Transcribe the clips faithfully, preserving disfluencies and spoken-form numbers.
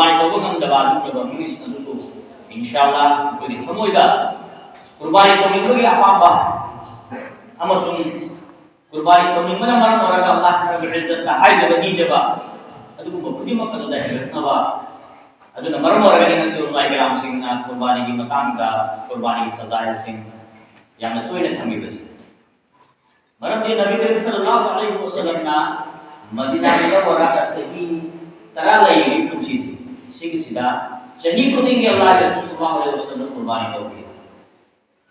ꯀꯨꯔꯕꯥꯅꯤ ꯇꯧꯕ ꯉꯝꯗꯕ ꯑꯗꯨꯒꯨꯝꯂꯕ ꯃꯤꯑꯣꯏꯁꯤꯡ ꯑꯗꯨꯕꯨ, ꯏꯟꯁꯥ ꯑꯜꯂꯥꯍ, ꯑꯩꯈꯣꯏꯒꯤ ꯊꯃꯣꯏꯗ ꯀꯨꯔꯕꯥꯅꯤ ꯇꯧꯅꯤꯡꯕꯒꯤ ꯑꯄꯥꯝꯕ ꯑꯃꯁꯨꯡ ꯀꯨꯔꯕꯥꯅꯤ ꯇꯧꯅꯤꯡꯕꯅ ꯃꯔꯝ ꯑꯣꯏꯔꯒ ꯑꯜꯂꯥꯍ ꯔꯕꯨꯜ ꯏꯖꯠꯇ ꯍꯥꯏꯖꯕ ꯅꯤꯖꯕ ꯑꯗꯨꯒꯨꯝꯕ ꯈꯨꯗꯤꯡꯃꯛ ꯑꯗꯨꯗ ꯍꯦꯟꯒꯠꯅꯕ꯫ ꯑꯗꯨꯅ ꯃꯔꯝ ꯑꯣꯏꯔꯒ ꯉꯁꯤ ꯎꯂꯃꯥ ꯀꯔꯥꯝꯁꯤꯡꯅ ꯀꯨꯔꯕꯥꯅꯤꯒꯤ ꯃꯇꯥꯡꯗ, ꯀꯨꯔꯕꯥꯅꯤꯒꯤ ꯐꯖꯥꯏꯜꯁꯤꯡ ꯌꯥꯝꯅ ꯇꯣꯏꯅ ꯊꯝꯕꯤꯕꯁꯦ꯫ ꯃꯔꯝꯗꯤ ꯅꯕꯤ ꯀꯔꯤꯝ ꯁꯜꯂꯜꯂꯥꯍꯨ ꯑꯂꯩꯍꯤ ꯋꯁꯜꯂꯝꯅ ꯃꯗꯤꯅꯥ ꯃꯨꯅꯧꯋꯔꯥꯗ ꯆꯍꯤ ꯇꯔꯥ ꯂꯩꯔꯤꯕ ꯄꯨꯟꯁꯤꯁꯦ, ꯁꯤꯒꯤꯁꯤꯗ ꯆꯍꯤ ꯈꯨꯗꯤꯡꯒꯤ ꯑꯜꯂꯥꯍ ꯔꯁꯨꯜ ꯁꯜꯂꯜꯂꯥꯍꯨ ꯑꯂꯩꯍꯤ ꯋꯁꯜꯂꯝꯅ ꯀꯨꯔꯕꯥꯅꯤ ꯇꯧꯈꯤ꯫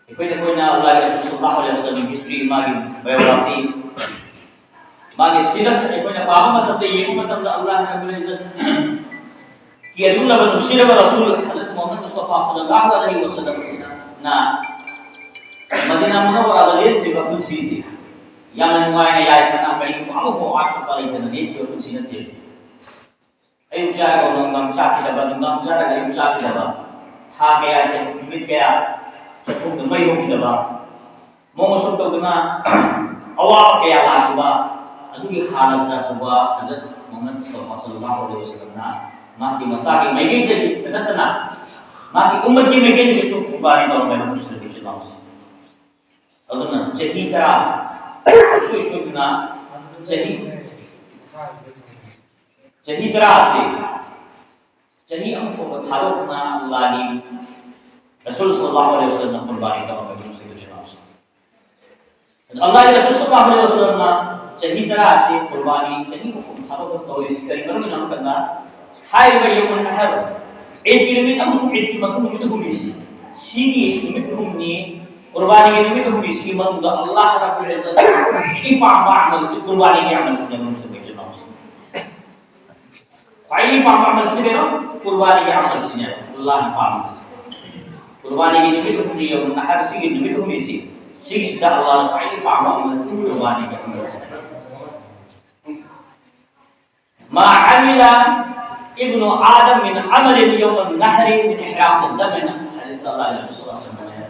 ꯑꯩꯈꯣꯏꯅ, ꯑꯩꯈꯣꯏꯅ ꯑꯜꯂꯥꯍ ꯔꯁꯨꯜ ꯁꯜꯂꯜꯂꯥꯍꯨ ꯑꯂꯩꯍꯤ ꯋꯁꯜꯂꯝꯒꯤ ꯍꯤꯁꯇ꯭ꯔꯤ, ꯃꯥꯒꯤ ꯕꯥꯏꯑꯣꯒ꯭ꯔꯥꯐꯤ, ꯃꯥꯒꯤ ꯁꯤꯔꯠ ꯑꯩꯈꯣꯏꯅ ꯄꯥꯕ ꯃꯇꯝꯗ, ꯌꯦꯡꯕ ꯃꯇꯝꯗ, ꯑꯜꯂꯥꯍ ꯔꯕꯨꯜ ꯏꯖꯠꯀꯤ ꯑꯗꯨꯒꯨꯝꯂꯕ ꯅꯨꯡꯁꯤꯔꯕ ꯔꯁꯨꯜ ꯍꯖꯔꯠ ꯃꯨꯍꯝꯃꯗ ꯃꯨꯁꯇꯐꯥ ꯁꯜꯂꯜꯂꯥꯍꯨ ꯑꯂꯩꯍꯤ ꯋꯁꯜꯂꯝ ꯑꯁꯤꯅ ꯃꯗꯤꯅꯥ ꯃꯨꯅꯧꯋꯔꯥꯗ ꯂꯦꯞꯈꯤꯕ ꯄꯨꯟꯁꯤꯁꯤ ꯌꯥꯝꯅ ꯅꯨꯡꯉꯥꯏꯅ, ꯌꯥꯏꯐꯅ, ꯀꯔꯤꯒꯨꯝꯕ ꯑꯃꯐꯥꯎ ꯋꯥꯠꯄ ꯂꯩꯇꯅ ꯂꯦꯞꯈꯤꯕ ꯄꯨꯟꯁꯤ ꯅꯠꯇꯦ꯫ ꯑꯌꯨꯛ ꯆꯥꯔꯒ ꯅꯨꯡꯗꯥꯡ ꯆꯥꯈꯤꯗꯕ, ꯅꯨꯡꯗꯥꯡ ꯆꯥꯔꯒ ꯑꯌꯨꯛ ꯆꯥꯈꯤꯗꯕ, ꯊꯥ ꯀꯌꯥ, ꯅꯨꯃꯤꯠ ꯀꯌꯥ ꯆꯥꯛꯈꯨꯝꯗ ꯃꯩ ꯍꯧꯈꯤꯗꯕ, ꯃꯑꯣꯡ ꯑꯁꯨꯝ ꯇꯧꯗꯅ ꯑꯋꯥꯕ ꯀꯌꯥ ꯂꯥꯛꯈꯤꯕ, ꯑꯗꯨꯒꯤ ꯍꯥꯂꯠꯇ ꯄꯨꯕ ꯍꯖꯔꯠ ꯃꯨꯍꯝꯃꯗ ꯃꯨꯁꯇꯐꯥ ꯁꯜꯂꯜꯂꯥꯍꯨ ꯑꯂꯩꯍꯤ ꯋꯁꯜꯂꯝꯅ ꯃꯍꯥꯛꯀꯤ ꯃꯁꯥꯒꯤ ꯃꯥꯏꯀꯩꯗꯒꯤ ꯅꯠꯇꯅ, ꯃꯍꯥꯛꯀꯤ ꯎꯝꯃꯠꯀꯤ ꯃꯥꯏꯀꯩꯗꯒꯤꯁꯨ ꯀꯨꯔꯕꯥꯅꯤ ꯇꯧꯔꯝꯃꯦꯕ, ꯃꯨꯁꯂꯤꯝ ꯏꯆꯤꯜ ꯏꯅꯥꯎꯁꯤꯡ꯫ ꯑꯗꯨꯅ ꯆꯍꯤ ꯇꯔꯥꯁꯦ ꯁꯨꯡꯁꯣꯏ ꯁꯣꯏꯗꯅ ꯆꯍꯤ, ꯆꯍꯤ ꯇꯔꯥꯁꯦ ꯆꯍꯤ ꯑꯃ ꯐꯥꯎꯕ ꯊꯥꯗꯣꯛꯇꯅ ꯑꯜꯂꯥꯍꯒꯤ ꯔꯁꯨꯜ ꯁꯜꯂꯜꯂꯥꯍꯨ ꯑꯂꯩꯍꯤ ꯋꯁꯜꯂꯝꯅ ꯀꯨꯔꯕꯥꯅꯤ ꯇꯧꯔꯝꯃꯤ, ꯃꯨꯁꯂꯤꯝ ꯏꯆꯤꯜ ꯏꯅꯥꯎꯁꯤꯡ꯫ ꯑꯗꯣ ꯑꯜꯂꯥꯍꯒꯤ ꯔꯁꯨꯜ ꯁꯜꯂꯜꯂꯥꯍꯨ ꯑꯂꯩꯍꯤ ꯋꯁꯜꯂꯝꯅ ꯆꯍꯤ ꯇꯔꯥ ꯑꯁꯤ ꯀꯨꯔꯕꯥꯅꯤ ꯆꯍꯤ ꯑꯍꯨꯝ ꯊꯥꯗꯣꯛꯇꯅ ꯇꯧꯔꯤꯁꯤ ꯀꯔꯤ ꯃꯔꯝꯒꯤꯅꯣ ꯍꯥꯏꯕ ꯃꯇꯝꯗ, ꯍꯥꯏꯔꯤꯕ ꯌꯧꯃꯨꯜ ꯅꯍꯔ, ꯏꯗꯀꯤ ꯅꯨꯃꯤꯠ ꯑꯃꯁꯨꯡ ꯏꯗꯀꯤ ꯃꯄꯨꯡ ꯅꯨꯃꯤꯠ ꯑꯍꯨꯝꯅꯤ ꯁꯤ, ꯁꯤꯒꯤ ꯅꯨꯃꯤꯠ ꯑꯍꯨꯝꯅꯤ, ꯀꯨꯔꯕꯥꯅꯤꯒꯤ ꯅꯨꯃꯤꯠ ꯑꯍꯨꯝꯅꯤ ꯁꯤꯒꯤ ꯃꯅꯨꯡꯗ ꯑꯜꯂꯥꯍ ꯔꯕꯨꯜ ꯏꯖꯠ ꯈ꯭ꯋꯥꯏꯗꯒꯤ ꯄꯥꯝꯕ ꯑꯃꯜꯁꯤ ꯀꯨꯔꯕꯥꯅꯤꯒꯤ ꯑꯃꯜꯁꯤꯅꯦꯕ, ꯃꯨꯁꯂꯤꯝ ꯏꯆꯤꯜ ꯏꯅꯥꯎꯁꯤꯡ꯫ ꯈ꯭ꯋꯥꯏꯗꯒꯤ ꯄꯥꯝꯕ ꯑꯃꯜꯁꯤꯅꯦꯕ, ꯀꯨꯔꯕꯥꯅꯤꯒꯤ ꯑꯃꯜꯁꯤꯅꯦꯕ ꯑꯜꯂꯥꯍꯅ ꯄꯥꯝꯕꯁꯦ꯫ ꯀꯨꯔꯕꯥꯅꯤꯒꯤ ꯅꯨꯃꯤꯠ ꯑꯍꯨꯝꯅꯤ ꯌꯧꯃꯨꯟ ꯅꯍꯔ, ꯁꯤꯒꯤ ꯅꯨꯃꯤꯠ ꯑꯍꯨꯝꯅꯤꯁꯤ, ꯁꯤꯒꯤꯁꯤꯗ ꯑꯜꯂꯥꯍꯅ ꯈ꯭ꯋꯥꯏꯗꯒꯤ ꯄꯥꯝꯕ ꯑꯃꯜꯁꯤ ꯀꯨꯔꯕꯥꯅꯤꯒꯤ ꯑꯃꯜꯁꯤꯅꯦꯕ꯫ ما عمل ابن آدم من عمل يوم النحر من إهراق الدم، ꯍꯥꯏꯅ ꯍꯗꯤꯁꯇ ꯑꯜꯂꯥꯍ ꯔꯁꯨꯜ ꯁꯜꯂꯜꯂꯥꯍꯨ ꯑꯂꯩꯍꯤ ꯋꯁꯜꯂꯝꯅ ꯍꯥꯏ꯫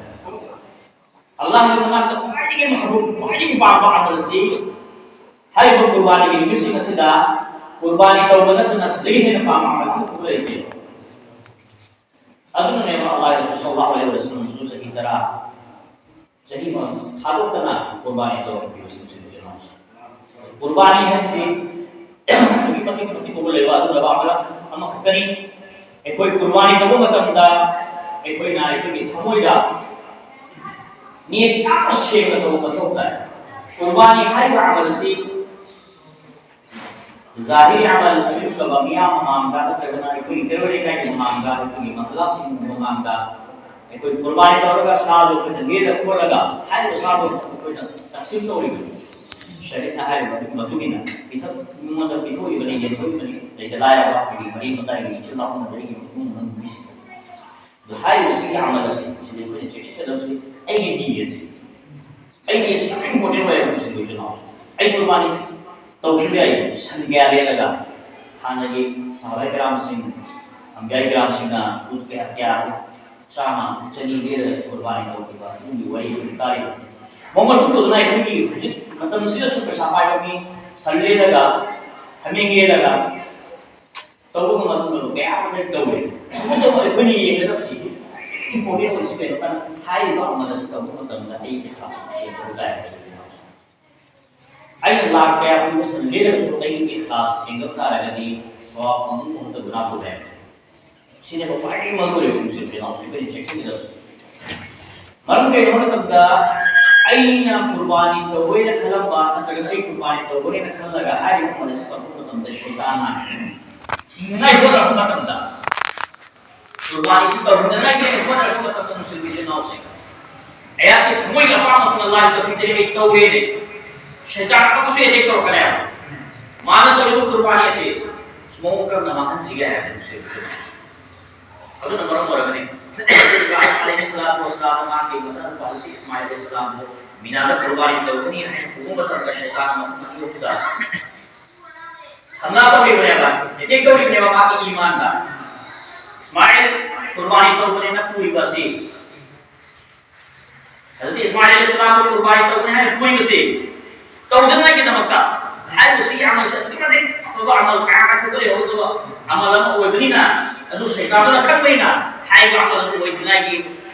ꯑꯜꯂꯥꯍꯒꯤ ꯃꯅꯥꯛꯇ ꯈ꯭ꯋꯥꯏꯗꯒꯤ ꯃꯍꯕꯨꯕ, ꯈ꯭ꯋꯥꯏꯗꯒꯤ ꯄꯥꯝꯕ ꯑꯃꯜꯁꯤ ꯍꯥꯏꯔꯤꯕ ꯀꯨꯔꯕꯥꯅꯤꯒꯤ ꯅꯨꯃꯤꯠꯁꯤꯡ ꯑꯁꯤꯗ ꯀꯨꯔꯕꯥꯅꯤ ꯇꯧꯕ ꯅꯠꯇꯅ ꯁꯤꯗꯒꯤ ꯍꯦꯟꯅ ꯄꯥꯝꯕ ꯑꯃ ꯑꯃꯠꯇ ꯂꯩꯇꯦ꯫ ꯑꯗꯨꯅꯅꯦꯕ ꯑꯜꯂꯥꯍ ꯔꯁꯨꯜ ꯁꯜꯂꯜꯂꯥꯍꯨ ꯑꯂꯩꯍꯤ ꯋꯁꯜꯂꯝꯁꯨ ꯆꯍꯤ ꯇꯔꯥ, ꯆꯍꯤ ꯑꯃ ꯊꯥꯗꯣꯛꯇꯅ ꯀꯨꯔꯕꯥꯅꯤ ꯇꯧꯔꯛꯄꯤꯕꯁꯤꯡꯁꯤꯅ ꯀꯩꯅꯣꯁꯦ꯫ ꯀꯨꯔꯕꯥꯅꯤ ꯍꯥꯏꯁꯤ ꯑꯗꯨꯛꯀꯤ ꯃꯇꯤꯛ ꯃꯇꯤꯛ ꯃꯒꯨꯟ ꯂꯩꯕ ꯑꯗꯨꯒꯨꯝꯂꯕ ꯑꯃꯂꯛ ꯑꯃꯈꯛꯇꯅꯤ꯫ ꯑꯩꯈꯣꯏ ꯀꯨꯔꯕꯥꯅꯤ ꯇꯧꯕ ꯃꯇꯝꯗ ꯑꯩꯈꯣꯏꯅ ꯑꯩꯈꯣꯏꯒꯤ ꯊꯃꯣꯏꯗ ꯅꯤꯌꯠ ꯌꯥꯝꯅ ꯁꯦꯡꯅ ꯇꯧꯕ ꯃꯊꯧ ꯇꯥꯏ꯫ ꯀꯨꯔꯕꯥꯅꯤ ꯍꯥꯏꯔꯤꯕ ꯑꯃꯜ ꯑꯁꯤ ꯖꯥꯍꯤꯔꯤ ꯑꯃꯜ ꯑꯗꯨꯒꯨꯝꯂꯕ ꯃꯤꯌꯥꯝ ꯃꯃꯥꯡꯗ ꯅꯠꯇ꯭ꯔꯒꯅ ꯑꯩꯈꯣꯏꯒꯤ ꯀꯩꯔꯣꯏ ꯂꯩꯀꯥꯏꯒꯤ ꯃꯃꯥꯡꯗ, ꯑꯩꯈꯣꯏꯒꯤ ꯃꯍꯜꯂꯥꯁꯤꯡꯒꯤ ꯃꯃꯥꯡꯗ ꯑꯩꯈꯣꯏ ꯀꯨꯔꯕꯥꯅꯤ ꯇꯧꯔꯒ ꯁꯥꯗꯨ ꯑꯩꯈꯣꯏꯅ ꯂꯦꯜꯂ ꯈꯣꯠꯂꯒ ꯍꯥꯏꯔꯤꯕ ꯁꯥꯗꯨ ꯑꯩꯈꯣꯏꯅ ꯇꯛꯁꯤꯝ ꯇꯧꯔꯤꯕꯅꯤ꯫ ꯁꯔꯤꯌꯠꯅ ꯍꯥꯏꯔꯤꯕ ꯑꯗꯨꯒꯤ ꯃꯇꯨꯡ ꯏꯟꯅ ꯄꯤꯊꯛ ꯃꯤꯉꯣꯟꯗ ꯄꯤꯊꯣꯛꯏꯕꯅꯤ, ꯌꯦꯟꯊꯣꯛꯏꯕꯅꯤ꯫ ꯂꯩꯇ ꯂꯥꯏꯔꯕ ꯑꯩꯈꯣꯏꯒꯤ ꯃꯔꯤ ꯃꯇꯥꯏꯒꯤ ꯏꯆꯤꯜ ꯏꯅꯥꯎ ꯑꯃꯗ ꯑꯩꯒꯤ ꯏꯃꯨꯡ ꯃꯅꯨꯡ ꯃꯤꯁꯤꯡ ꯑꯗꯣ ꯍꯥꯏꯔꯤꯕꯁꯤꯒꯤ ꯑꯃꯜ ꯑꯁꯤ ꯁꯤꯗ ꯑꯩꯈꯣꯏꯅ ꯆꯦꯛꯁꯤꯟꯒꯗꯕꯁꯤ ꯑꯩꯒꯤ ꯅꯤꯌꯠꯁꯤ꯫ ꯑꯩꯒꯤ ꯅꯤꯌꯠꯁꯤ ꯌꯥꯝ ꯏꯝꯄꯣꯔꯇꯦꯟ ꯑꯣꯏꯌꯦꯕ ꯁꯤꯗ ꯏꯆꯤꯜ ꯏꯅꯥꯎ꯫ ꯑꯩ ꯀꯨꯔꯕꯥꯅꯤ ꯇꯧꯈꯤꯕ ꯌꯥꯏ꯫ ꯁꯟ ꯀꯌꯥ ꯂꯦꯜꯂꯒ ꯍꯥꯟꯅꯒꯤ ꯁꯍꯥꯕꯥꯏ ꯀꯔꯥꯝꯁꯤꯡ, ꯑꯝꯕꯤꯌꯥꯏ ꯀꯔꯥꯝꯁꯤꯡꯅ ꯎꯠ ꯀꯌꯥ ꯀꯌꯥ ꯆꯥꯝꯃ ꯆꯅꯤ ꯂꯦꯜꯂꯒ ꯀꯨꯔꯕꯥꯅꯤ ꯇꯧꯈꯤꯕ ꯑꯗꯨꯒꯤ ꯋꯥꯔꯤ ꯑꯩꯈꯣꯏ ꯇꯥꯔꯤꯕ꯫ ꯃꯣꯡꯃ ꯁꯨꯝ ꯇꯧꯗꯅ ꯑꯩꯈꯣꯏꯒꯤ ꯍꯧꯖꯤꯛ ꯃꯇꯝꯁꯤꯗꯁꯨ ꯄꯩꯁꯥ ꯄꯥꯏꯕ ꯃꯤ ꯁꯟ ꯂꯦꯜꯂꯒ, ꯍꯥꯃꯦꯡ ꯂꯦꯜꯂꯒ ꯇꯧꯕ ꯉꯝꯕ ꯑꯗꯨꯒꯨꯝꯂꯕ ꯀꯌꯥ ꯑꯃ ꯂꯩ ꯇꯧꯔꯤ꯫ ꯑꯗꯨꯕꯨ ꯑꯩꯈꯣꯏꯅ ꯌꯦꯡꯒꯗꯕꯁꯤ ꯏꯝꯄꯣꯔꯇꯦꯟ ꯑꯣꯏꯔꯤꯁꯤ ꯀꯩꯅꯣ ꯍꯥꯏꯔꯀꯥꯟꯗ ꯍꯥꯏꯔꯤꯕ ꯑꯃꯜ ꯑꯁꯤ ꯇꯧꯕ ꯃꯇꯝꯗ ꯑꯩꯒꯤ ꯏꯈ꯭ꯂꯥꯁ ꯁꯦꯡꯗꯕ ꯇꯥꯏ ꯍꯥꯏꯕꯁꯤꯅꯤ꯫ ꯑꯩꯅ ꯂꯥꯛ ꯀꯌꯥ ꯄꯤꯕ ꯁꯟ ꯂꯦꯜꯂꯒꯁꯨ ꯑꯩꯒꯤ ꯏꯈ꯭ꯂꯥꯁ ꯁꯦꯡꯗꯕ ꯇꯥꯔꯒꯗꯤ ꯁꯋꯥꯕ ꯐꯪꯐꯝ ꯐꯪꯗꯕ ꯒꯨꯅꯥ ꯄꯨꯔꯦ꯫ ꯁꯤꯅꯦꯕ ꯈ꯭ꯋꯥꯏꯗꯒꯤ ꯃꯔꯨ ꯑꯣꯏꯔꯤꯕ ꯏꯆꯤꯜ ꯏꯅꯥꯎꯁꯤꯡ ꯑꯩꯈꯣꯏꯅ ꯆꯦꯛꯁꯤꯟꯒꯗꯕꯁꯤ꯫ ꯃꯔꯝ ꯀꯩꯒꯤꯅꯣ ꯍꯥꯏꯕ ꯃꯇꯝꯗ ꯑꯩꯅ ꯀꯨꯔꯕꯥꯅꯤ ꯇꯧꯕꯩꯅ ꯈꯜꯂꯝꯕ ꯅꯠꯇ꯭ꯔꯒꯅ ꯑꯩ ꯀꯨꯔꯕꯥꯅꯤ ꯇꯧꯕꯅꯦꯅ ꯈꯜꯂꯒ ꯍꯥꯏꯔꯤꯕ ꯑꯃꯜ ꯑꯁꯤ ꯇꯧꯕ ꯃꯇꯝꯗ ꯁꯩꯇꯥꯟꯅ ꯍꯤꯡꯅꯉꯥꯏ ꯍꯣꯠꯅꯔꯛꯄ ꯃꯇꯝꯗ ꯀꯨꯔꯕꯥꯅꯤꯁꯤ ꯇꯧꯍꯟꯗꯅꯉꯥꯏꯒꯤ ꯍꯣꯠꯅꯔꯛꯄ ꯃꯇꯝꯗ ꯅꯨꯡꯁꯤꯕ ꯏꯆꯤꯜ ꯏꯅꯥꯎꯁꯤꯡ ꯑꯩꯍꯥꯛꯀꯤ ꯊꯃꯣꯏꯒꯤ ꯑꯄꯥꯝꯕꯁꯤꯡꯅ ꯂꯥꯏ ꯇꯧꯕꯤꯗ꯭ꯔꯦ ꯑꯩ ꯇꯧꯔꯦꯅꯦ꯫ ꯁꯩꯇꯥꯟ ꯑꯃꯨꯛꯀꯁꯨ ꯑꯦꯇꯦꯛ ꯇꯧꯔꯛꯀꯅꯦꯕ꯫ ꯃꯥꯅ ꯇꯧꯔꯤꯕ ꯀꯨꯔꯕꯥꯅꯤ ꯑꯁꯤ ꯃꯑꯣꯡ ꯀꯔꯝꯅ ꯃꯥꯡꯍꯟꯁꯤꯒꯦ ꯍꯥꯏꯕ ꯅꯨꯡꯁꯤꯕ ꯏꯆꯤꯜ ꯏꯅꯥꯎ꯫ ꯑꯗꯨꯅ ꯃꯔꯝ ꯑꯣꯏꯔꯒꯅꯤ ꯏꯕ꯭ꯔꯥꯍꯤꯝ ꯑꯂꯩꯍꯤꯁꯁꯂꯥꯇꯨ ꯋꯥꯁꯁꯂꯥꯝꯅ ꯃꯍꯥꯛꯀꯤ ꯃꯆꯥꯅꯨꯄꯥ ꯍꯖꯔꯠ ꯏꯁꯃꯥꯏꯜ ꯑꯂꯩꯍꯤꯁꯁꯂꯥꯝꯕꯨ ꯃꯤꯅꯥꯗ ꯀꯨꯔꯕꯥꯅꯤ ꯇꯧꯒꯅꯤ ꯍꯥꯏꯅ ꯄꯨꯕ ꯃꯇꯝꯗ ꯁꯩꯇꯥꯟꯅ ꯃꯐꯝ ꯑꯅꯤ ꯑꯍꯨꯝꯗ ꯍꯝꯂꯥ ꯇꯧꯔꯤꯕꯅꯦꯕ, ꯑꯦꯇꯦꯛ ꯇꯧꯔꯤꯕꯅꯦꯕ ꯃꯥꯒꯤ ꯏꯃꯥꯟꯗ꯫ ꯏꯁꯃꯥꯏꯜ ꯀꯨꯔꯕꯥꯅꯤ ꯇꯧꯕꯅꯦꯅ ꯄꯨꯔꯤꯕ ꯑꯁꯤ, ꯑꯗꯨꯗꯤ ꯏꯁꯃꯥꯏꯜ ꯑꯂꯩꯍꯤꯁꯁꯂꯥꯝꯕꯨ ꯀꯨꯔꯕꯥꯅꯤ ꯇꯧꯒꯅꯤ ꯍꯥꯏꯅ ꯄꯨꯔꯤꯕꯁꯤ ꯇꯧꯗꯅꯉꯥꯏꯒꯤꯗꯃꯛꯇ ꯍꯥꯏꯔꯤꯕꯁꯤ ꯌꯥꯝꯅ ꯑꯗꯨꯛꯀꯤ ꯃꯇꯤꯛ ꯑꯐꯕ ꯑꯃꯜ ꯀꯌꯥ ꯑꯃ ꯂꯩꯍꯧꯒꯗꯕ ꯑꯃꯜ ꯑꯃ ꯑꯣꯏꯕꯅꯤꯅ, ꯑꯗꯨ ꯁꯩꯇꯥꯟꯗꯨꯅ ꯈꯪꯕꯅꯤꯅ ꯍꯥꯏꯔꯤꯕ ꯑꯃꯜ ꯑꯗꯨ ꯑꯣꯏꯗ꯭ꯔꯤꯉꯩꯒꯤ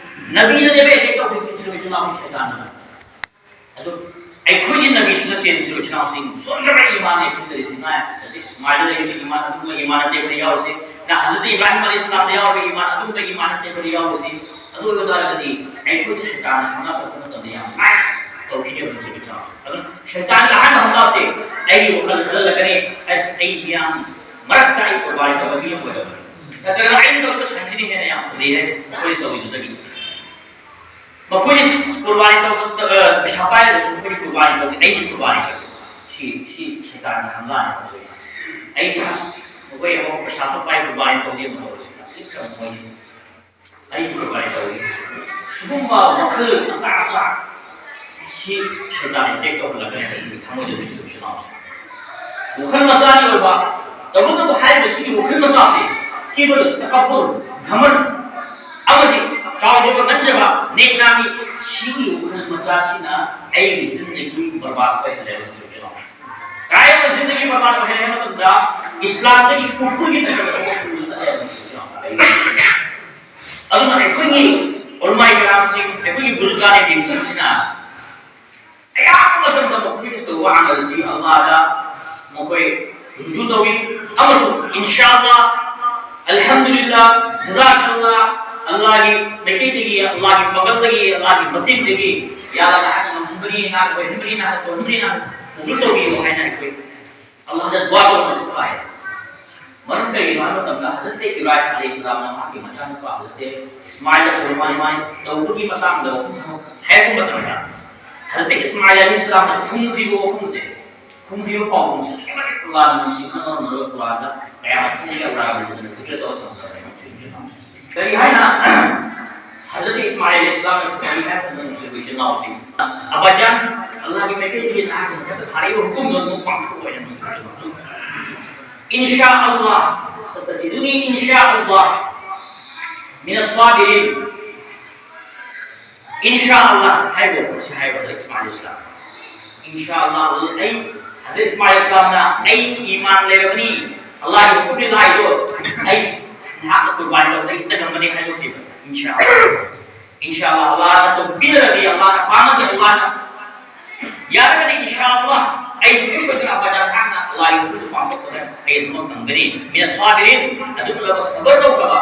ꯅꯕꯤꯗꯅꯦꯕ ꯑꯦꯇꯦꯛ ꯇꯧꯈꯤꯁꯤ ꯏꯁꯣꯔ ꯏꯆꯤꯟ ꯏꯅꯥꯎꯁꯤꯡ ꯁꯩꯇꯥꯟꯗꯨꯅ꯫ ꯑꯗꯨ ꯑꯩꯈꯣꯏꯒꯤ ꯅꯕꯤꯁꯨ ꯅꯠꯇꯦ ꯏꯁꯣꯔ ꯏꯆꯤꯟ ꯏꯅꯥꯎꯁꯤꯡ, ꯁꯣꯟꯈ꯭ꯔꯕ ꯏꯃꯥꯟꯅꯦ ꯑꯩꯈꯣꯏ ꯂꯩꯔꯤꯁꯤ꯫ ꯉꯥꯏ ꯑꯗꯨꯗꯤ ꯏꯁꯃꯥꯏꯜꯗ ꯂꯩꯔꯤꯕ ꯏꯃꯥꯟ ꯑꯗꯨꯒꯨꯝꯕ ꯏꯃꯥꯟ ꯅꯠꯇꯦ ꯑꯩꯈꯣꯏ ꯌꯥꯎꯔꯤꯁꯤ꯫ ꯅ ꯍꯖꯔꯠ ꯏꯕ꯭ꯔꯥꯍꯤꯝ ꯑꯂꯤ ꯏꯁꯂꯥꯝꯗ ꯌꯥꯎꯔꯤꯕ ꯏꯃꯥꯟ ꯑꯗꯨꯒꯨꯝꯕ ꯏꯃꯥꯟ ꯅꯠꯇꯦ ꯑꯩꯈꯣꯏ ꯌꯥꯎꯔꯤꯁꯤ꯫ ꯑꯗꯨ ꯑꯣꯏꯕ ꯇꯥꯔꯒꯗꯤ ꯑꯩꯈꯣꯏꯗꯤ ꯁꯩꯇꯥꯟꯅ ꯍꯪꯉꯛꯄ ꯃꯇꯝꯗ ꯌꯥꯝ ꯂꯥꯏꯅ ꯇꯧꯈꯤꯅꯦꯕ ꯏꯁꯣꯔ ꯏꯆꯤꯟ ꯏꯅꯥꯎꯁꯤꯡ꯫ ꯑꯗꯨꯅ ꯁꯩꯇꯥꯟꯒꯤ ꯑꯍꯥꯟꯕ ꯍꯧꯅꯁꯦ ꯑꯩꯒꯤ ꯋꯥꯈꯜ ꯈꯜꯍꯜꯂꯛꯀꯅꯤ꯫ ꯑꯁ, ꯑꯩ ꯃꯤꯌꯥꯝ ꯃꯔꯛꯇ ꯑꯩ ꯀꯨꯔꯕꯥꯅꯤ ꯇꯧꯕ ꯃꯤ ꯑꯃ ꯑꯣꯏꯔꯕꯅꯤ, ꯅꯠꯇ꯭ꯔꯒꯅ ꯑꯩꯅ ꯇꯧꯔꯤꯕ ꯁꯟꯁꯤꯅ ꯍꯦꯟꯅ ꯌꯥꯝ ꯐꯖꯩ ꯍꯥꯏ ꯑꯩꯈꯣꯏꯅ ꯇꯧꯔꯤꯗꯨꯗꯒꯤ꯫ ꯃꯈꯣꯏꯅ ꯀꯨꯔꯕꯥꯅꯤ ꯇꯧꯕ, ꯑ, ꯄꯩꯁꯥ ꯄꯥꯏꯔꯒꯁꯨ ꯃꯈꯣꯏꯅ ꯀꯨꯔꯕꯥꯅꯤ ꯇꯧꯗꯦ, ꯑꯩꯗꯤ ꯀꯨꯔꯕꯥꯅꯤ ꯇꯧꯏ꯫ ꯁꯤ, ꯁꯤ ꯁꯩꯇꯥꯟꯒꯤ ꯍꯪꯒꯥꯅꯤ ꯇꯧꯔꯤꯁꯦ꯫ ꯑꯩꯗꯤ ꯑꯁ, ꯃꯈꯣꯏ ꯑꯃꯨꯛ ꯄꯩꯁꯥꯁꯨ ꯄꯥꯏ, ꯀꯨꯔꯕꯥꯅꯤ ꯇꯧꯗꯦ ꯑꯃꯨꯛ ꯇꯧꯔꯤꯁꯦ꯫ ꯌꯥꯝ ꯂꯤꯛꯈ꯭ꯔꯕ ꯃꯣꯏꯁꯦ꯫ ꯑꯩ ꯀꯨꯔꯕꯥꯅꯤ ꯇꯧꯏ꯫ ꯁꯤꯒꯨꯝꯕ ꯋꯥꯈꯜ ꯃꯆꯥ ꯃꯆꯥ ꯁꯤ ꯁꯩꯇꯥꯟ ꯑꯦꯇꯦꯛ ꯇꯧꯍꯜꯂꯛꯀꯅꯤ ꯑꯩꯈꯣꯏꯒꯤ ꯊꯃꯣꯏꯗ ꯅꯨꯡꯁꯤꯕ ꯏꯆꯤꯜ ꯏꯅꯥꯎꯁꯤꯡ꯫ ꯋꯥꯈꯜ ꯃꯆꯥꯒꯤ ꯑꯣꯏꯕ, ꯇꯧꯕꯇꯕꯨ ꯍꯥꯏꯔꯤꯕꯁꯤꯒꯤ ꯋꯥꯈꯜ ꯃꯆꯥꯁꯤ ꯀꯤꯕꯔ, ꯇꯀꯕꯨꯔ, ꯘꯃꯟ ꯑꯃꯗꯤ ꯆꯥꯎꯖꯕ, ꯉꯝꯖꯕ, ꯅꯦꯛꯅꯥꯃꯤ, ꯁꯤꯒꯤ ꯋꯥꯈꯜ ꯃꯆꯥꯁꯤꯅ ꯑꯩꯒꯤ ꯖꯤꯟꯗꯒꯤ ꯕꯔꯕꯥꯗ ꯑꯣꯏꯍꯜꯂꯦꯕ ꯏꯆꯤꯜ ꯏꯅꯥꯎꯁꯤꯡ꯫ ꯀꯔꯥꯏꯗ ꯖꯤꯟꯗꯒꯤ ꯕꯔꯕꯥꯗ ꯑꯣꯏꯍꯜꯂꯦ ꯍꯥꯏꯕ ꯃꯇꯝꯗ ꯏꯁꯂꯥꯝꯗꯒꯤ ꯀꯨꯐꯨꯔꯒꯤ ꯅꯠꯇꯕ ꯊꯕꯛ ꯁꯨꯔꯨ ꯆꯠꯂꯦꯕ ꯏꯆꯤꯜ ꯏꯅꯥꯎꯁꯤꯡ꯫ ꯑꯗꯨꯅ ꯑꯩꯈꯣꯏꯒꯤ ꯎꯂꯃꯥꯏ ꯀꯔꯥꯝꯁꯤꯡ, ꯑꯩꯈꯣꯏꯒꯤ ꯕꯨꯖꯨꯔꯒꯥꯅꯦ ꯗꯤꯟꯁꯤꯡꯁꯤꯅ ꯑꯌꯥꯝꯕ ꯃꯇꯝꯗ ꯃꯈꯣꯏꯅ ꯇꯧꯕ ꯑꯃꯜꯁꯤ ꯑꯜꯂꯥꯍꯗ ꯃꯈꯣꯏ ꯔꯨꯖꯨ ꯇꯧꯏ ꯑꯃꯁꯨꯡ ꯏꯟꯁꯥ ꯑꯜꯂꯥ, ꯑꯜꯍꯝꯗꯨꯂꯤꯜꯂꯥ, ꯖꯖꯥꯀꯜꯂꯥ, ꯑꯜꯂꯥꯍꯒꯤ ꯃꯥꯏꯀꯩꯗꯒꯤ, ꯑꯜꯂꯥꯍꯒꯤ ꯄꯥꯡꯒꯜꯗꯒꯤ, ꯑꯜꯂꯥꯍꯒꯤ ꯃꯇꯦꯡꯗꯒꯤ ꯌꯥ ꯑꯜꯂꯥꯍ ꯅꯍꯥꯛꯅ ꯉꯝꯍꯟꯕꯅꯤ, ꯅꯍꯥꯛꯅ ꯑꯣꯏꯍꯟꯕꯅꯤ, ꯅꯍꯥꯛꯅ ꯇꯧꯍꯟꯕꯅꯤ, ꯅꯍꯥꯛꯅ ꯔꯨꯖꯨ ꯇꯧꯕꯤꯌꯨ ꯍꯥꯏꯅ ꯑꯩꯈꯣꯏ ꯑꯜꯂꯥꯍꯗ ꯗꯨꯋꯥ ꯇꯧꯕ ꯃꯊꯧ ꯇꯥꯏ꯫ ꯃꯔꯝ ꯀꯔꯤꯒꯤꯅꯣ ꯍꯥꯏꯕ ꯃꯇꯝꯗ ꯍꯖꯔꯠ ꯏꯕ꯭ꯔꯥꯍꯤꯝ ꯑꯂꯩꯍꯤ ꯁꯂꯥꯝꯅ ꯃꯍꯥꯛꯀꯤ ꯃꯆꯥꯅꯨꯄꯥ ꯍꯖꯔꯠ ꯏꯁꯃꯥꯏꯜꯗ ꯀꯨꯔꯕꯥꯅꯤ ꯃꯥꯏ ꯇꯧꯕꯒꯤ ꯃꯇꯥꯡꯗ ꯋꯥꯐꯝ ꯑꯃ ꯍꯥꯏꯔꯛꯄ ꯃꯇꯝꯗ ꯍꯖꯔꯠ ꯏꯁꯃꯥꯏꯜ ꯑꯂꯩꯍꯤ ꯁꯂꯥꯝꯅ ꯈꯨꯝꯈ꯭ꯔꯤꯕ ꯋꯥꯐꯝꯁꯦ, ꯈꯨꯝꯈ꯭ꯔꯤꯕ ꯄꯥꯎꯈꯨꯝꯁꯦ ꯑꯗꯨꯛꯀꯤ ꯃꯇꯤꯛ ꯑꯜꯂꯥꯍꯅ ꯅꯨꯡꯁꯤꯕꯅ ꯃꯔꯝ ꯑꯣꯏꯔꯒ ꯀꯨꯔꯥꯟꯗ ꯀꯌꯥ ꯃꯔꯨꯝꯒꯤ ꯑꯜꯂꯥꯍ ꯔꯕꯨꯜ ꯏꯖ꯭ꯖꯠꯅ ꯖꯤꯀ꯭ꯔ ꯇꯧꯔ ꯊꯝꯈ꯭ꯔꯕꯅꯦ꯫ ꯀꯔꯤ ꯍꯥꯏꯅ ꯍꯖꯔꯠ ꯏꯁꯃꯥꯏꯜ ꯑꯂꯩꯍꯤ ꯁꯂꯥꯝꯅ ꯈꯨꯝꯃꯤ ꯍꯥꯏꯕ ꯃꯇꯝꯗ ꯅꯨꯡꯁꯤꯕ ꯏꯆꯤꯜ ꯏꯅꯥꯎꯁꯤꯡ, ꯑꯕꯥꯖꯥꯟ, ꯑꯜꯂꯥꯍꯒꯤ ꯃꯥꯏꯀꯩꯗꯒꯤ ꯅꯍꯥꯛꯀꯤ ꯃꯊꯛꯇ ꯊꯥꯔꯛꯏꯕ ꯍꯨꯀꯨꯝꯗꯣ ꯑꯗꯨꯝ ꯄꯥꯡꯊꯣꯛꯑꯣ ꯍꯥꯏꯅ ꯅꯨꯡꯁꯤꯕ ꯏꯆꯤꯜ ꯏꯅꯥꯎꯁꯤꯡ꯫ ꯏꯟꯁꯥ ꯑꯜꯂꯥꯍ ꯁꯇꯖꯤꯗꯨꯅꯤ ꯏꯟꯁꯥ ꯑꯜꯂꯥꯍ ꯃꯤꯅ ꯁ꯭ꯋꯥꯕꯤꯔꯤꯟ꯫ ꯏꯟꯁꯥ ꯑꯜꯂꯥꯍ ꯍꯥꯏꯕ ꯋꯥꯐꯝꯁꯤ ꯍꯥꯏꯕꯗ ꯏꯁꯃꯥꯏꯜ ꯏꯁꯂꯥꯝ, ꯏꯟꯁꯥ ꯑꯜꯂꯥꯍ ꯑꯩ ꯍꯖꯔꯠ ꯏꯁꯃꯥꯏꯜ ꯏꯁꯂꯥꯝꯅ, "ꯑꯩ ꯏꯃꯥꯟ ꯂꯩꯔꯕꯅꯤ, ꯑꯜꯂꯥꯍꯒꯤ ꯍꯨꯀꯨꯝꯗꯤ ꯂꯥꯛꯏꯗꯣ, ꯑꯩ ꯅꯍꯥꯛꯅ ꯀꯨꯔꯕꯥꯅꯤ ꯇꯧꯕꯗ ꯑꯩ ꯍꯦꯛꯇ ꯉꯝꯒꯅꯤ" ꯍꯥꯏꯗꯣꯛꯈꯤꯕ꯫ ꯏꯟꯁꯥ ꯑꯜꯂꯥꯍ, ꯏꯟꯁꯥ ꯑꯜꯂꯥꯍ, ꯑꯜꯂꯥꯍꯅ ꯇꯧꯕꯤꯔꯒꯗꯤ, ꯑꯜꯂꯥꯍꯅ ꯄꯥꯝꯃꯗꯤ, ꯑꯜꯂꯥꯍꯅ ꯌꯥꯔꯒꯗꯤ, ꯏꯟꯁꯥ ꯑꯜꯂꯥꯍ, ꯑꯩ ꯁꯨꯡꯁꯣꯏ ꯁꯣꯏꯗꯅ ꯑꯕꯗꯥꯟ ꯅꯍꯥꯛꯅ ꯑꯜꯂꯥꯍꯒꯤ ꯍꯨꯀꯨꯝꯗꯨ ꯄꯥꯡꯊꯣꯛꯄꯗ ꯑꯩ ꯑꯗꯨꯃꯛ ꯉꯝꯒꯅꯤ꯫ ꯃꯤꯅ ꯁꯥꯕꯤꯔꯤꯟ, ꯑꯗꯨꯒꯨꯝꯂꯕ ꯁꯕꯔ ꯇꯧꯈ꯭ꯔꯕ,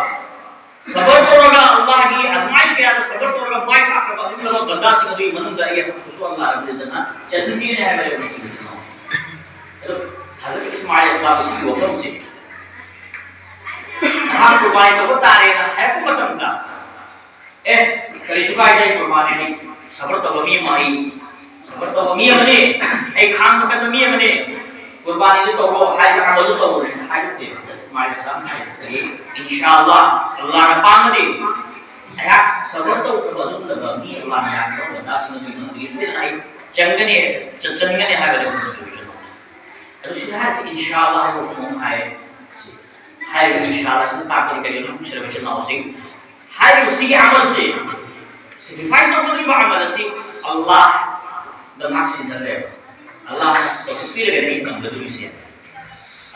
ꯁꯕꯔ ꯇꯧꯔꯒ, ꯑꯜꯂꯥꯍꯒꯤ ꯑꯖꯃꯥꯏꯁ ꯀꯌꯥꯗ ꯁꯕꯔ ꯇꯧꯔꯒ ꯃꯥꯏ ꯄꯥꯛꯈ꯭ꯔꯕ ꯑꯗꯨꯒꯨꯝꯂꯕ ꯕꯟꯗꯥꯁꯤꯡ ꯑꯗꯨꯒꯤ ꯃꯅꯨꯡꯗ ꯑꯩ ꯑꯩꯈꯣꯏꯁꯨ ꯑꯜꯂꯥꯍ ꯔꯕꯨꯜ ꯏꯖ꯭ꯖꯠꯅ ꯆꯟꯍꯟꯕꯤꯒꯅꯤ ꯍꯥꯏꯕ ꯂꯩꯕ ꯃꯁꯤꯒꯤ ꯊꯧꯔꯝ꯫ ꯑꯗꯣ ꯍꯖꯔꯠ ꯏꯁꯃꯥꯏꯜ ꯏꯁꯂꯥꯝ ꯑꯁꯤꯒꯤ ꯋꯥꯐꯝꯁꯤ ꯅꯍꯥꯛ ꯀꯨꯔꯕꯥꯅꯤ ꯇꯧꯕ ꯇꯥꯔꯦꯅ ꯍꯥꯏꯔꯛꯄ ꯃꯇꯝꯗ, "ꯑꯦ, ꯀꯔꯤꯁꯨ ꯀꯥꯏꯗꯦ, ꯀꯨꯔꯕꯥꯅꯤꯗꯤ ꯁꯕꯔ ꯇꯧꯕ ꯃꯤ ꯑꯃ, ꯑꯩ ꯁꯕꯔ ꯇꯧꯕ ꯃꯤ ꯑꯃꯅꯤ, ꯑꯩ ꯈꯥꯡꯕ ꯀꯟꯕ ꯃꯤ ꯑꯃꯅꯤ, ꯀꯨꯔꯕꯥꯅꯤꯗꯨ ꯇꯧꯔꯣ" ꯍꯥꯏꯕ ꯑꯃꯗꯨ ꯇꯧꯔꯣꯅ ꯍꯥꯏꯔꯛꯇꯦ꯫ ꯏꯁꯃꯥꯏꯜ ꯏꯁꯂꯥꯝ ꯍꯥꯏꯁꯤꯗꯤ, "ꯏꯟꯁꯥ ꯑꯜꯂꯥꯍ, ꯑꯜꯂꯥꯍꯅ ꯄꯥꯝꯃꯗꯤ ꯑꯩꯍꯥꯛ ꯁꯕꯔ ꯇꯧꯗꯕ ꯑꯗꯨꯒꯨꯝꯂꯕ ꯃꯤ ꯑꯜꯂꯥꯍꯅ ꯌꯥꯝꯅ ꯇꯧꯕ ꯁꯣꯏꯗꯅ ꯑꯩ ꯆꯪꯒꯅꯤ, ꯆ-, ꯆꯟꯒꯅꯤ" ꯍꯥꯏꯕꯗꯨ ꯑꯗꯨ ꯁꯤꯗ ꯍꯥꯏꯔꯤꯁꯤ ꯏꯟꯁꯥ ꯑꯜꯂꯥꯍ ꯍꯥꯏꯕ ꯋꯥꯐꯝ ꯑꯃ ꯍꯥꯏ꯫ ꯍꯥꯏꯔꯤꯕ ꯏꯟꯁꯥ ꯑꯜꯂꯥꯍ ꯑꯁꯤꯅ ꯇꯥꯛꯄꯗꯤ ꯀꯔꯤꯅꯣ? ꯅꯨꯡꯁꯤꯔꯕ ꯏꯆꯤꯜ ꯏꯅꯥꯎꯁꯤꯡ, ꯍꯥꯏꯔꯤꯕ ꯁꯤꯒꯤ ꯑꯃꯜꯁꯦ ꯁꯦꯀ꯭ꯔꯤꯐꯥꯏꯁ ꯇꯧꯒꯗꯧꯔꯤꯕ ꯑꯃꯜ ꯑꯁꯤ ꯑꯜꯂꯥꯍꯗ ꯉꯥꯛ ꯁꯤꯟꯅꯈ꯭ꯔꯦꯕ꯫ ꯑꯜꯂꯥꯍꯅ ꯇꯧꯊꯣꯛꯄꯤꯔꯒꯗꯤ ꯑꯩ ꯉꯝꯒꯗꯧꯔꯤꯁꯦ꯫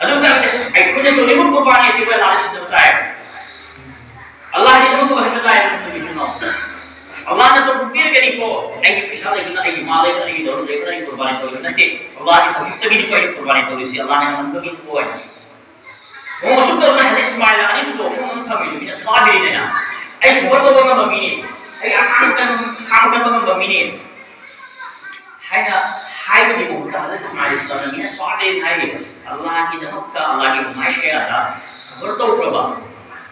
ꯑꯗꯨ ꯇꯥꯔꯒꯗꯤ ꯑꯩꯈꯣꯏꯅ ꯇꯧꯔꯤꯕ ꯀꯨꯔꯕꯥꯅꯤ ꯑꯁꯤ ꯑꯩꯈꯣꯏ ꯑꯜꯂꯥꯍꯗ ꯁꯤꯟꯅꯕ ꯇꯥꯏ꯫ ꯑꯜꯂꯥꯍꯒꯤꯗꯃꯛ ꯇꯧꯍꯟꯕ ꯇꯥꯏ꯫ ꯅꯨꯡꯁꯤꯕ ꯏꯆꯤꯜ ꯏꯅꯥꯎ, ꯑꯜꯂꯥꯍꯅ ꯇꯧꯕꯤꯔꯒꯗꯤꯀꯣ, ꯑꯩꯒꯤ ꯄꯩꯁꯥ ꯂꯩꯕꯅ, ꯑꯩꯒꯤ ꯃꯥ ꯂꯩꯕꯅ, ꯑꯩꯒꯤ ꯗꯧꯂꯠ ꯂꯩꯕꯅ ꯑꯩ ꯀꯨꯔꯕꯥꯅꯤ ꯇꯧꯕ ꯅꯠꯇꯦ꯫ ꯑꯜꯂꯥꯍꯒꯤ ꯍꯧꯖꯤꯛꯇꯒꯤꯗꯤꯀꯣ ꯑꯩ ꯀꯨꯔꯕꯥꯅꯤ ꯇꯧꯔꯤꯁꯤ, ꯑꯜꯂꯥꯍꯅ ꯉꯝꯍꯟꯕꯒꯤꯀꯣ꯫ ꯃꯑꯣꯡ ꯑꯁꯨꯝ ꯇꯧꯗꯅ ꯍꯖꯔꯠ ꯏꯁꯃꯥꯏꯜꯅ ꯑꯅꯤꯁꯨꯕ ꯋꯥꯐꯝ ꯑꯃ ꯊꯝꯃꯤꯗꯨ ꯃꯤꯅ ꯁꯥꯕꯤꯔꯤꯅꯦꯅ꯫ "ꯑꯩ ꯁꯕꯔ ꯇꯧꯕ ꯉꯝꯕ ꯃꯤꯅꯤ, ꯑꯩ ꯑꯈꯥꯡ ꯀꯟ-, ꯈꯥꯡꯕ ꯀꯟꯕ ꯉꯝꯕ ꯃꯤꯅꯤ" ꯍꯥꯏꯅ ꯍꯥꯏꯕꯒꯤ ꯃꯍꯨꯠꯇ ꯍꯖꯔꯠ ꯏꯁꯃꯥꯏꯜ ꯏꯁꯂꯥꯝꯅ ꯃꯤꯅ ꯁꯥꯕꯤꯔꯤꯅ ꯍꯥꯏꯔꯤ꯫ ꯑꯜꯂꯥꯍꯒꯤꯗꯃꯛꯇ, ꯑꯜꯂꯥꯍꯒꯤ ꯅꯨꯡꯉꯥꯏꯁ ꯀꯌꯥꯗ ꯁꯕꯔ ꯇꯧꯈ꯭ꯔꯕ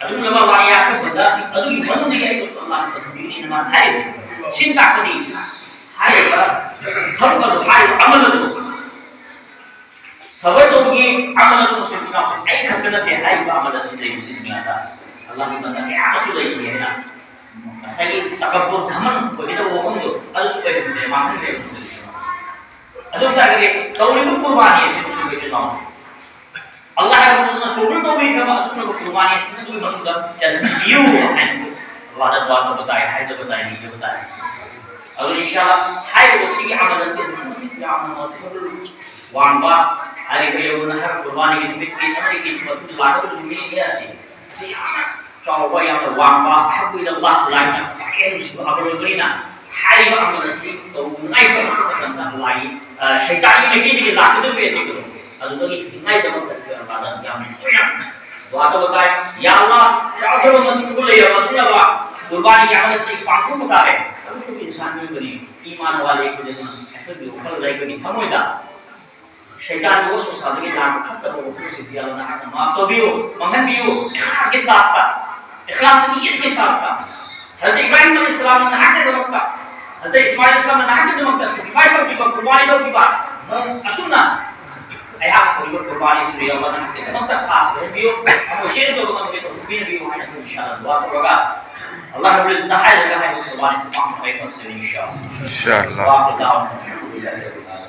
ꯑꯗꯨꯒꯨꯝꯂꯕ ꯑꯜꯂꯥꯍ ꯌꯥꯈ꯭ꯔꯕ ꯕꯟꯗꯥꯁꯤꯡ ꯑꯗꯨꯒꯤ ꯃꯅꯨꯡꯗꯒꯤ ꯑꯩꯕꯨꯁꯨ ꯑꯜꯂꯥꯍꯅ ꯆꯟꯕꯤꯒꯅꯤꯅ ꯃꯥꯅ ꯍꯥꯏꯔꯤꯁꯤ꯫ ꯁꯤꯅ ꯇꯥꯛꯄꯗꯤ ꯍꯥꯏꯔꯤꯕ ꯊꯕꯛ ꯑꯗꯨ, ꯍꯥꯏꯔꯤꯕ ꯑꯃꯜ ꯑꯗꯨ ꯁꯕꯔ ꯇꯧꯕꯒꯤ ꯑꯃꯜ ꯑꯗꯨ ꯃꯁꯤ ꯃꯁꯥꯁꯨ ꯑꯩ ꯈꯛꯇ ꯅꯠꯇꯦ, ꯍꯥꯏꯔꯤꯕ ꯑꯃꯜ ꯑꯁꯤ ꯂꯩꯕꯁꯤ ꯗꯨꯅꯤꯌꯥꯗ ꯑꯜꯂꯥꯍꯒꯤ ꯕꯟꯗꯥ ꯀꯌꯥ ꯑꯃꯁꯨ ꯂꯩꯈꯤ ꯍꯥꯏꯅ ꯉꯁꯥꯏꯒꯤ ꯇꯀꯕꯨꯔ ꯙꯃꯟ ꯑꯣꯏꯒꯗꯕ ꯋꯥꯐꯝꯗꯣ ꯑꯗꯨꯁꯨ ꯑꯣꯏꯍꯟꯗ꯭ꯔꯦ, ꯃꯥꯡꯍꯟꯈ꯭ꯔꯦ꯫ ꯑꯗꯨ ꯇꯥꯔꯒꯗꯤ ꯇꯧꯔꯤꯕ ꯀꯨꯔꯕꯥꯅꯤ ꯑꯁꯤ ꯃꯁꯤ ꯑꯩꯈꯣꯏꯁꯨ ꯂꯥꯎꯁꯤ꯫ ꯑꯜꯂꯥꯍ ꯔꯕꯨꯜꯅ ꯀꯕꯨꯜ ꯇꯧꯕꯤꯈ꯭ꯔꯕ ꯑꯗꯨꯒꯨꯝꯂꯕ ꯀꯨꯔꯕꯥꯅꯤ ꯑꯁꯤ ꯑꯗꯨꯒꯤ ꯃꯅꯨꯡꯗ ꯆꯟꯍꯟꯕꯤꯌꯨ ꯍꯥꯏꯅ ꯑꯜꯂꯥꯍꯗ ꯗꯨꯋꯥ ꯇꯧꯕ ꯇꯥꯏ, ꯍꯥꯏꯖꯕ ꯇꯥꯏ, ꯅꯤꯖꯕ ꯇꯥꯏ꯫ ꯑꯗꯨ ꯏꯟꯁꯥ ꯑꯜꯂꯥꯍ ꯍꯥꯏꯔꯤꯕ ꯁꯤꯒꯤ ꯑꯃꯜ ꯑꯁꯤ ꯑꯗꯨꯛꯀꯤ ꯃꯇꯤꯛ ꯌꯥꯝꯅ ꯃꯈꯜ ꯋꯥꯡꯕ, ꯑꯔꯤꯕ ꯌꯧꯗꯅ ꯍꯥꯏꯕ ꯀꯨꯔꯕꯥꯅꯤꯒꯤ ꯅꯨꯃꯤꯠꯀꯤ ꯑꯃꯗꯤ ꯃꯇꯨꯡꯗ ꯂꯥꯛꯀꯗꯧꯔꯤꯕ ꯅꯨꯃꯤꯠ ꯑꯁꯤ, ꯑꯁꯤ ꯌꯥꯝꯅ ꯆꯥꯎꯕ, ꯌꯥꯝꯅ ꯋꯥꯡꯕ, ꯑꯍꯕꯨ ꯏꯂꯜꯂꯥꯍ, ꯂꯥꯏꯅ ꯈ꯭ꯋꯥꯏꯗꯒꯤ ꯅꯨꯡꯁꯤꯕ ꯑꯃꯔꯣꯏꯕꯅꯤꯅ ꯍꯥꯏꯔꯤꯕ ꯑꯃꯜ ꯑꯁꯤ ꯇꯧꯅꯉꯥꯏꯒꯤꯗꯃꯛꯇ ꯃꯇꯝꯗ ꯂꯥꯏ, ꯑ, ꯁꯩꯇꯥꯟꯒꯤ ꯃꯥꯏꯀꯩꯗꯒꯤ ꯂꯥꯛꯀꯗꯧꯔꯤꯕ ꯑꯇꯦꯛꯄꯗꯣ ꯑꯗꯨꯗꯒꯤ ꯊꯤꯡꯉꯥꯏꯗꯃꯛꯇ ꯑꯩꯈꯣꯏ ꯑꯜꯂꯥꯗ ꯌꯥꯝꯅ ꯇꯣꯏꯅ ꯗꯨꯋꯥ ꯇꯧꯕ ꯇꯥꯏ꯫ ꯌꯥ ꯑꯜꯂꯥ, ꯆꯥꯎꯈ꯭ꯔꯕ ꯃꯇꯨꯡꯗ ꯂꯩꯔꯕ ꯑꯗꯨꯒꯨꯝꯂꯕ ꯀꯨꯔꯕꯥꯅꯤꯒꯤ ꯑꯃꯜ ꯑꯁꯤ ꯄꯥꯡꯊꯣꯛꯄ ꯇꯥꯔꯦ꯫ ꯑꯗꯨꯕꯨ ꯏꯟꯁꯥꯟ ꯃꯤꯑꯣꯏꯕꯅꯤ, ꯏꯃꯥꯟ ꯋꯥꯠꯂꯤ ꯑꯩꯈꯣꯏꯗꯅ ꯑꯩꯈꯣꯏꯒꯤ ꯋꯥꯈꯜꯗ, ꯑꯩꯈꯣꯏꯒꯤ ꯊꯃꯣꯏꯗ ꯁꯩꯇꯥꯟꯒꯤ ꯋꯥꯁꯋꯥꯁꯥꯗꯒꯤ ꯂꯥꯛꯄ ꯐꯠꯇꯕ ꯋꯥꯈꯜꯁꯤꯡꯁꯤ ꯌꯥꯝꯅ ꯅꯍꯥꯛꯅ ꯃꯥꯐ ꯇꯧꯕꯤꯌꯨ, ꯃꯥꯡꯍꯟꯕꯤꯌꯨ꯫ ꯏꯈ꯭ꯂꯥꯁꯀꯤ ꯁꯥꯠꯇ, ꯏꯈ꯭ꯂꯥꯁ ꯅꯤꯌꯠꯀꯤ ꯁꯥꯠꯇ, ꯍꯖꯔꯠ ꯏꯕ꯭ꯔꯥꯍꯤꯝ ꯑꯂꯩꯍꯤꯁꯁꯂꯥꯝꯅ ꯅꯍꯥꯛꯀꯤꯗꯃꯛꯇ, ꯍꯖꯔꯠ ꯏꯁꯃꯥꯏꯜ ꯑꯂꯩꯍꯤꯁꯁꯂꯥꯝꯅ ꯅꯍꯥꯛꯀꯤꯗꯃꯛꯇ sacrifice ꯇꯧꯈꯤꯕ, ꯀꯨꯔꯕꯥꯅꯤ ꯇꯧꯈꯤꯕ ꯃꯑꯣꯡ ꯑꯁꯨꯝꯅ ꯑꯩꯍꯥꯛꯅ ꯇꯧꯔꯤꯕ ꯀꯨꯔꯕꯥꯅꯤꯁꯤꯁꯨ ꯌꯥꯎꯕ ꯅꯍꯥꯛꯀꯤꯗꯃꯛꯇ ꯈꯥꯁ ꯑꯣꯏꯍꯟꯕꯤꯌꯨ꯫ ꯑꯃꯕꯨ ꯁꯦꯟ ꯇꯧꯕ ꯉꯝꯕꯒꯤ ꯊꯕꯛ ꯄꯤꯅꯕꯤꯌꯨ ꯍꯥꯏꯅ ꯑꯩꯈꯣꯏ ꯏꯟꯁꯥ ꯑꯜꯂꯥꯍ ꯗꯨꯋꯥ ꯇꯧꯔꯒ ꯑꯜꯂꯥꯍ ꯔꯕꯨꯜ ꯏꯖ꯭ꯖꯠꯇ ꯍꯥꯏꯔꯒ ꯍꯥꯏꯔꯤꯕ ꯀꯨꯔꯕꯥꯅꯤꯁꯤ ꯄꯥꯡꯊꯣꯛꯄ ꯉꯝꯁꯦ ꯏꯟꯁꯥ ꯑꯜꯂꯥꯍ꯫ ꯏꯟꯁꯥ ꯑꯜꯂꯥꯍ꯫ ꯋꯥ ꯑꯈꯤꯔꯨ ꯗꯥꯋꯥꯅꯥ ꯑꯜꯍꯝꯗꯨꯂꯤꯜꯂꯥꯍꯤ ꯔꯕꯤꯜ ꯑꯥꯂꯃꯤꯟ꯫